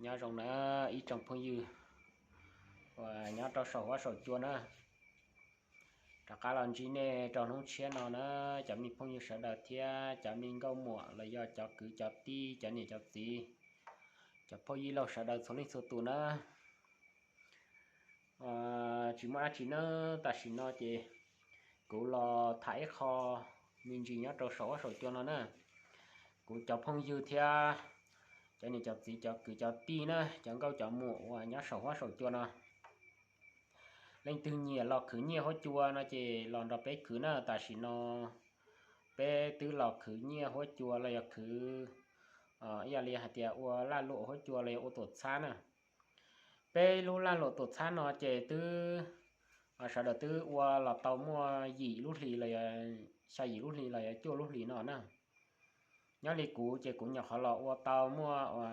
Nyob zoo na ib tsoom phooj ywg uas nyob rau saum huab saum cua na, rov qab los ntsib nej rau hnub tshiab no na, cov me phooj ywg sawv daws thiab cov me nkauj muam los yog cov kwv cov tij, cov niam cov txiv, cov phooj ywg laug sawv daws txhua leej txhua tus na. Tsis muaj dab tsi na, tam sim no ces kuv los tham ib qho me ntsis nyob rau saum huab saum cua no na. Kuv cov phooj ywg thiab cov niam cov txiv, cov kwv cov tij na, cov nkauj cov muam uas nyob saum huab saum cua no, leej twg nyiam los khwv nyiaj huab cua no ces los nrog peb khwv na. Tam sim no peb twb los khwv nyiaj huab cua los yog khwv, ib yam li hais tias ua laj luam huab cua los yog ua tuam txhab na. Peb lub laj luam tuam txhab no ces twb, sawv daws twb ua los tau muaj yim lub hlis los yog xya yim lub hlis los yog cuaj lub hlis no na. Nyob li kuv ces kuv nyuam qhuav los ua tau muaj, ua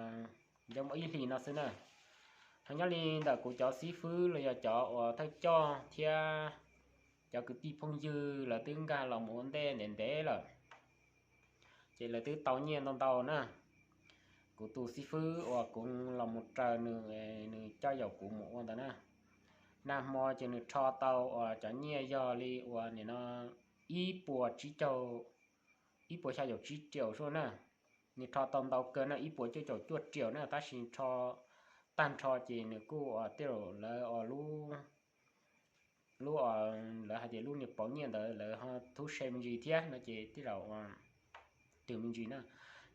ib hlis no xwb na. Ho nyob li ntawm kuv cov xib fwb los yog cov uas thawj coj thiab cov kwv tij phooj ywg lawv twb nkag los mus ua ntej ntev ntev lawm, ces lawv twb tau nyiaj ntau ntau na. Kuv tus xib fwb uas kuv los mus raws nws, nws coj yaum kuv mus ua ntawd na, nag hmo ces nws rho tau uas cov nyiaj yog li uas nim no ib puas tsib caug, ib puas xya caum tsib riaum sua na. Nws rho tau ntau kawg na, ib puas cuaj caum cuaj riaum na, tab sis tag nrho ces nws kuj uas tej zaum lawv uas lub, lub, lawv hais tias lub niag pauv nyiaj ntawd lawv ho thub se me ntsis thiab no ces tej zaum twm me ntsis na.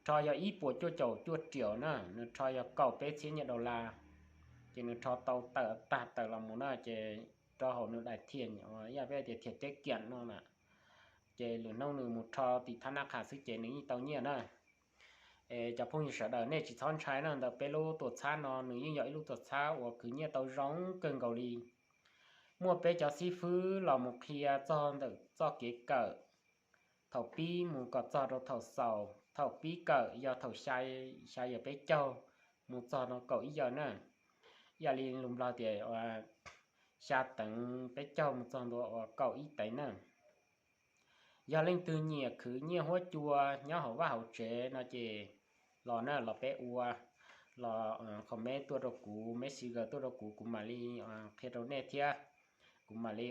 Rho yog ib puas cuaj caum cuaj riaum na, nws rho yog kaum peb txhiab nyiaj dollar, ces nws rho tau tawm tag tawm los mus na ces rau hauv nws daim thiaj, ib yam peb tias thiaj teb kiam no na, ces lwm hnub nws mus rho tim thab nab qhas xwb ces nws yeej tau nyiaj na. Es cov phooj ywg sawv daws nej tsis txhob ntshai na, ntawm peb lub tuam txhab no nws yeej yog ib lub tuam txhab uas khwv nyiaj tau zoo kawg nkaus li. Muaj peb cov xib fwb los mus qhia txog ntawm txoj kev kawm, thaum pib mus kom txog rau thaum xaus. Thaum pib kawm yog thaum xya, xya yog peb caug mus txog no kaum ib yawm na. Ib yam li lus Nplog tias xya teev peb caug mus txog ntua uas kaum ib teev na. Yog leej twg nyiam khwv nyiaj huab cua nyob hauv vaj hauv tsev no ces los na, los peb ua, los comment tuaj rau kuv, messenger tuaj rau kuv, kuv mam li qhia rau nej thiab. Kuv mam li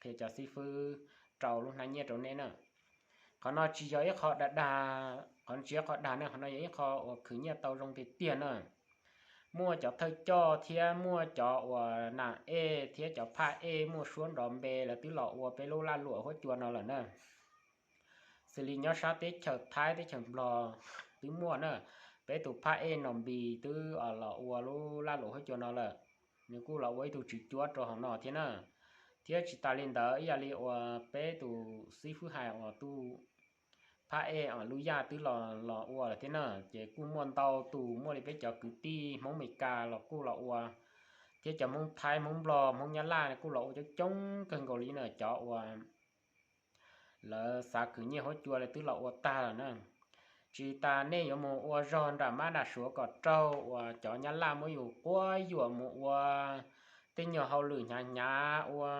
qhia cov xib fwb rau lub hnab nyiaj rau nej na. Qhov no tsis yog ib qho dag dag, qhov no tsis yog qhov dag ne, qhov no yog ib qho uas khwv nyiaj tau zoo tiag tiag na. Muaj cov thawj coj thiab muaj cov uas nas ej thiab cov phaj ej muaj suab nrov npe lawv twb los ua peb lub laj luam huab cua no lawm na. Xws li nyob sab teb chaws Thaib teb chaws Nplog twb muaj na, peb tus phaj ej Nom Npis twb los ua lub laj luam huab cua no lawm. Nws kuj los ua ib tug tswv cuab rau hauv no thiab na. Thiab tsis tas li ntawd, ib yam li uas peb tus xib fwb hais uas tus phaj ej Lub Yaj twb los ua lawm thiab na. Ces kuj muaj ntau tus, muaj li peb cov kwv tij Hmoob Meskas los kuj los ua, thiab cov Hmoob Thaib, Hmoob Nplog, Hmoob Nyab Laj kuj los ua coob coob kawg nkaus li na. Cov uas lawv xav khwv nyiaj huab cua lawv twb los ua tag lawm na. Tsis tas nej yuav mus ua zog nram mab nram suav kom raug uas cov Nyab Laj muab yus quab yuam mus ua tej nyuag hauj lwm hnyav hnyav, ua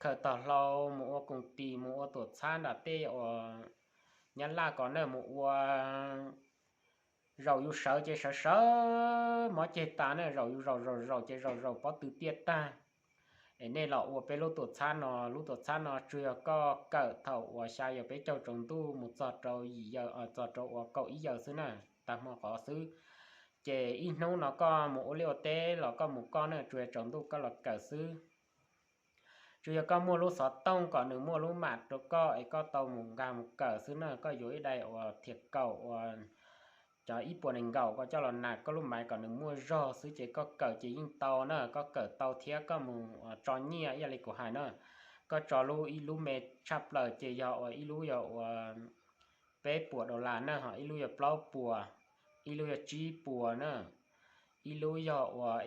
khaws tog hlau, mus ua koom tis, mus ua tuam txhab nram tej uas Nyab Laj kom nej mus ua. Zaum yus sawv ces sawv sawv mob ceg tas na, zaum yus zaum zaum zaum ces zaum zaum pob tw tiaj tag. Es nej los ua peb lub tuam txhab no, lub tuam txhab no tsuas yog koj kawm thaum uas xya yog peb caug tsaus ntuj mus txog rau yim yawm, txog rau uas kaum ib yawm xwb na, tag hmo qov xwb. Ces ib hnub no koj mus ua liaj ua teb los koj mus koj na, tsuas yog tsaus ntuj koj los kawm xwb. Tsuas yog koj muaj lub xov tooj kom nws muaj lub mam rau koj es koj tau mus nkag mus kawm xwb na. Koj yuav ib daim uas thiaj kaum uas cov ib puas nees nkaum koj coj los nas koj lub maiv kom nws muaj zog xwb ces koj kawm ces yeej tau na. Koj kawm tau thiab koj mus tso nyiaj ib yam li kuv hais na, koj tso lub ib lub me tshaj plaws ces yog uas ib lub yog uas peb puas dollar na, ho ib lub yog plaub puas, ib lub yog tsib puas na, ib lub yog uas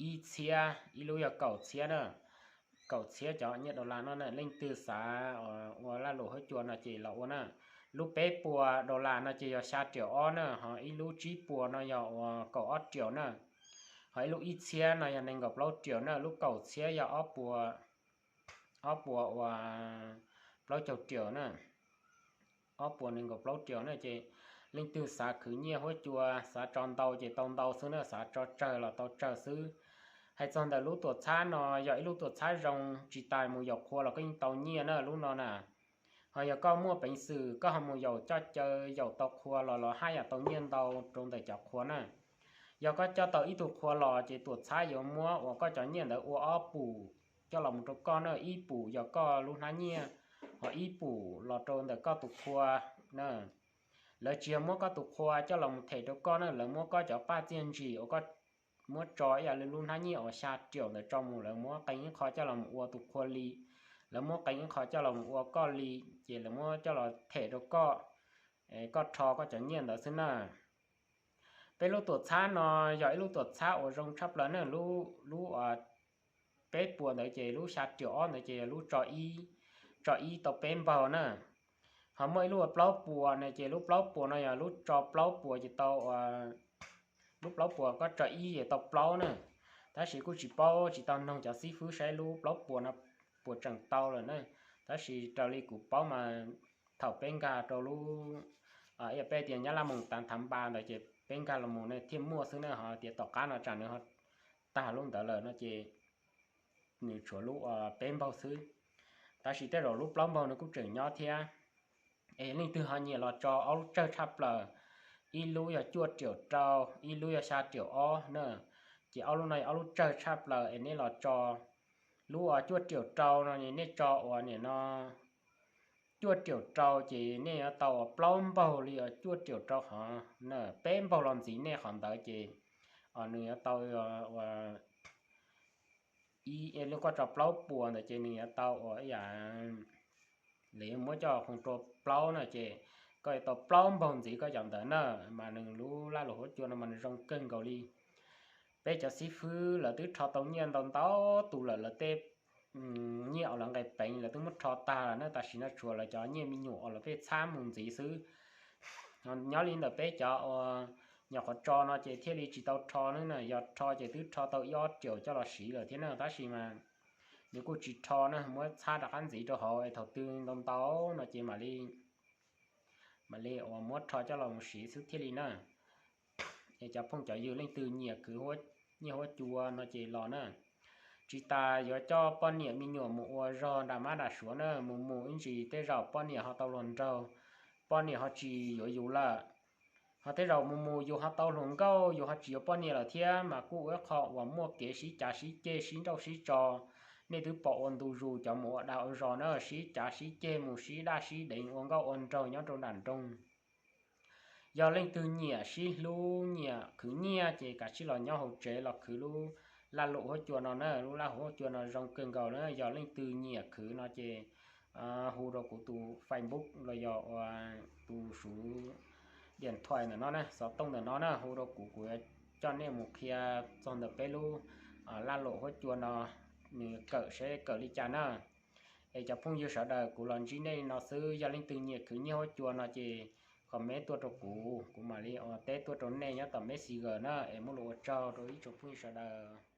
ib txhiab, ib lub yog kaum txhiab na. Kaum txhiab cov nyiaj dollar no na, leej twg xav ua laj luam huab cua no ces los ua na. Lub peb puas dollar no ces yog xya riaum ob na, ho ib lub tsib puas no yog uas kaum ob riaum na, ho ib lub ib txhiab no yog nees nkaum plaub riaum na, lub kaum txhiab yog ob puas, ob puas uas plaub caug riaum na, ob puas nees nkaum plaub riaum na. Ces Leej twg xav khwv nyiaj huab cua, xav tso ntau ces tau ntau xwb na, xav tso tsawg los tau tsawg xwb. Hais txog ntawm lub tuam txhab no, yog ib lub tuam txhab zoo, tsis tas mus yaum qhua los koj yeej tau nyiaj na lub no na. Ho yog koj muaj peev xwm koj ho mus yaum coj caw yaum tau qhua los los haj yam tau nyiaj ntau rau ntawm cov qhua na. Yog koj coj tau ib tug qhua los ces tuam txhab yuav muab uas koj cov nyiaj ntawd ua ob pum coj los mus rau koj na, ib pum yog koj lub hnab nyiaj, ho ib pum los rau ntawm koj tus qhua na. Lawv tsis yog muab koj tus qhua coj los mus them rau koj na, lawv muab koj cov paj txiaj ntsim uas koj muab tso ib yam li lub hnab nyiaj uas xya riaum ntawd tso mus, lawv muab qee ib qho coj los mus ua tus qhua li, lawv muab qee ib qho coj los mus ua koj li, ces lawv muab coj los them rau koj, koj rho koj cov nyiaj ntawd xwb na. Peb lub tuam txhab no yog ib lub tuam txhab uas zoo tshaj plaws na, lub, lub peb puas ntawd ces lub xya riaum ob ntawd ces yog lub tso ib, tso ib tau peb npaug na. Ho muaj ib lub plaub puas no ces lub plaub puas no yog lub tso plaub puas ces tau, lub plaub puas koj tso ib ces tau plaub na. Tab sis kuj tsis paub, tsis tau noog cov xib fwb saib lub plaub puas no puas tseem tau lawm na. Tab sis raws li kuv paub mas thaum peb nkag rau lub, ib yam peb tias Nyab Laj Moos Tav Thav Npas ntawd ces peb nkag los mus ne thiaj muaj xwb na, ho tias tom qab no tsam nws ho tag lub ntawd lawm no ces nws tshuav lub peb npaug xwb. Tab sis tej zaum lub plaub npaug nws kuj tseem nyob thiab. Es leej twg ho nyiam los tso ob lub tsawg tshaj plaws, ib lub yog cuaj riaum rau, ib lub yog xya riaum ob na. Ces ob lub no yog ob lub tsawg tshaj plaws es nej los tso. Lub uas cuaj riaum rau no nej tso uas nim no cuaj riaum rau ces nej yuav tau uas plaub npaug li uas cuaj riaum rau hov na, peb npaug los ntxiv nej qhov ntawd ces nws yuav tau uas ib, lub koj tso plaub puas ntawd ces nws yuav tau uas ib yam li muab coj khoom rau plaub na ces koj yuav tau plaub npaug ntxiv koj cov ntawd na. Mas nws lub laj luam huab cua no mas nws zoo kawg nkaus li. Peb cov xib fwb lawv twb rho tau nyiaj ntau ntau tus lawm, lawv tej nyiaj uas lawv nqis peev lawv twb muab rho tag lawm na, tam sim no tshuav lawv cov nyiaj me nyuam uas lawv pheej txhab mus ntxiv xwb. Nyob li ntawm peb cov uas nyuam qhuav tso no ces thiaj li tsis tau rho ne na, yog rho ces twb rho tau ib ob riaum coj los siv lawm thiab na, tab sis mas nws kuj tsis rho na, muab txhab rov qab ntxiv rau hauv es thaum twg ntau ntau no ces mam li, mam li uas muab rho coj los mus siv xwb thiaj li na. Es cov phooj cov ywg leej twg nyiam khwv nyiaj huab cua no ces los na. Tsis tas yuav coj poj niam me nyuam mus ua zog nram mab nram suav na, mus mus ib ntsis tej zaum poj niam ho tau hluas nraug, poj niam ho tsis yuav yus lawm. Ho tej zaum mus mus yus ho tau hluas nkauj, yus ho tsis yuav poj niam lawm thiab, mas kuj ua ib qho uas muaj kev sib cav sib ceg sib nrauj sib tso. Nej twb pom ua ntu zus cov mus ua dag ua zog na, sib cav sib ceg mus sib daj sib deev ua nkauj ua nraug nyob rau nram nroog. Yog leej twg nyiam sib hlub nyiam khwv nyiaj ces kav tsij los nyob hauv tsev los khwv lub laj luam huab cua no na, lub laj huab cua no zoo kawg nkaus na. Yog leej twg nyiam khwv no ces hu rau kuv tus Facebook los yog tus suv diam thuais ntawm no na, xov tooj ntawm no na, hu rau kuv, kuv yuav coj nej mus qhia txog ntawm peb lub laj luam huab cua no nws kawm seb kawm li cas na. Es cov phooj ywg sawv daws, kuv los ntsib nej li no xwb, yog leej twg nyiam khwv nyiaj huab cua no ces comment tuaj rau kuv, kuv mam li ua teb tuaj rau nej nyob tom Messenger na, es muaj lus ua tsaug rau ib tsoom phooj ywg sawv daws.